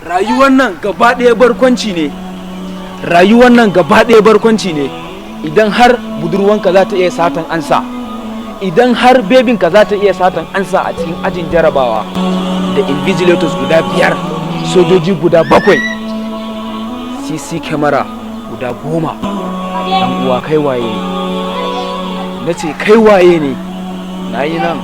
Rayuwar nan gaba ɗaya barkwanci ne. Rayuwar nan gaba ɗaya barkwanci ne. Idan har budurwanka za ta iya satan ansa, idan har bebinka za ta iya satan ansa a cikin ajin jarabawa da invigilators guda 5, sojoji guda 7, CC camera guda 10, dan uwa, kai waye ne? Na ce kai waye ne? Na yi nan.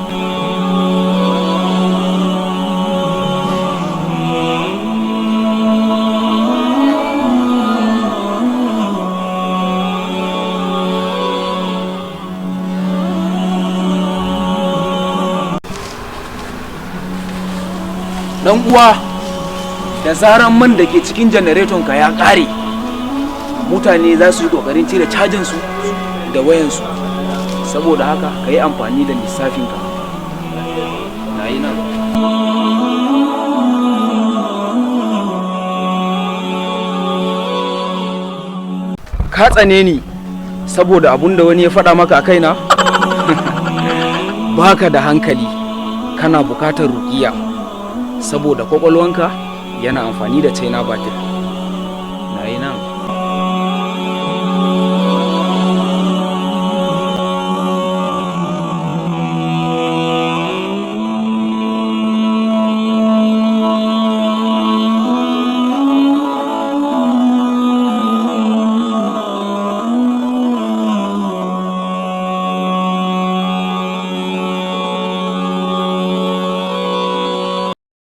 Dan uwa, da zaran man da ke cikin janareton ka ya ƙare, mutane za su yi ƙoƙarin cire cajin su da wayansu. Saboda haka ka yi amfani da lissafinka. Na yi nan. Ka tsane ni saboda abun da wani ya faɗa maka a kaina. Baka da hankali, kana bukatar ruƙiya, saboda kwakwalwanka yana amfani da China batir.